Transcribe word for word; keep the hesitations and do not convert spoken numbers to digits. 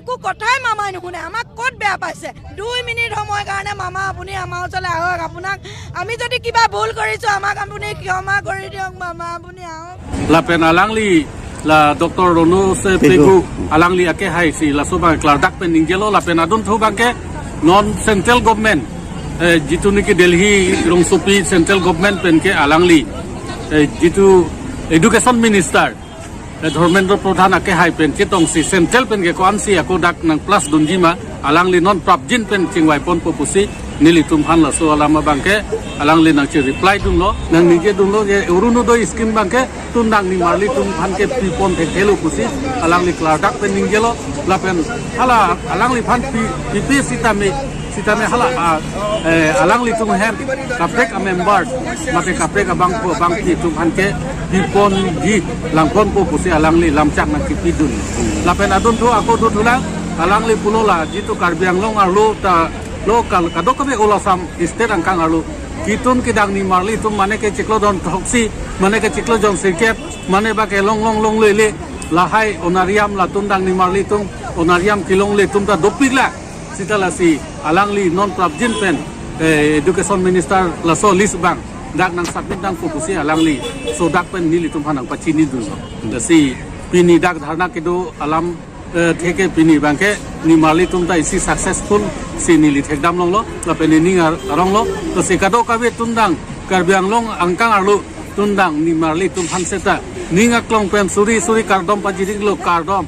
একো কথাই মামাই নুশুনে। আমাক ক'ত বেয়া পাইছে? দুই মিনিট সময় কাৰণে মামা, আপুনি আমাৰ ওচৰলৈ আহক। আপোনাক আমি যদি কিবা ভুল কৰিছো, আমাক আপুনি ক্ষমা কৰি দিয়ক মামা, আপুনি আহক। Lapen alangli la Doctor Ronose Pegu. Pegu alangli akehai si laso abang klardak pen ningjelo, lapen adunthu abangke non central government, eh, jitu niki Delhi rongsopi central government pen ke alangli, eh, jitu education minister, eh, Dharmendra Pradhan akehai pen chetongsi central pen ke ko-ansi ako dak nang plus dunji ma, alangli non prapjin pen chingvai ponpo pusi nelitum aphan laso alam abangke alangli nangchi reply dunlo, nang ningje dunlo ke Orunodoi scheme abangke tundang nimarlitum aphan ke pipon thekthelo pusi alangli klardak pen ningjelo, lapen hala alangliphan pi, pipe sitame, sitame hala, ah, eh, alanglitum ahem kaprek a-member mate kaprek abangpo abangpi atum aphan ke piponji, langponpo pusi alangli lamchak nangkipidun. Lapen adunthu ako dothulang, alangli pulo la jitu Karbi Anglong arlo ta lo kal-, kadokave all Assam state angkang arlo kitun kedang nimarlitum mane ke chiklo don throksi, mane ke chiklo jon sirkep, mane ba kelong long longlele, lahai onariam la tundang nimarlitum, onariam kelongle atum ta dopikla. Sita lasi alangli non prapjin pen, eh, education minister laso list abang dak nang submit nangpo pusi alangli sodak pen nelitum aphan nangpachini dunlo. Lasi pini dak dharna kedo alam, eh, theke pini abangke nimarlitum ta isi successful si neli thekdam longlo, lapen nening ar-, aronglo. Lasi kadokave tundang Karbi Anglong angkang arlo tundang nimarlitum aphan seta ning aklong pen suri suri kardom pajirilo, kardom.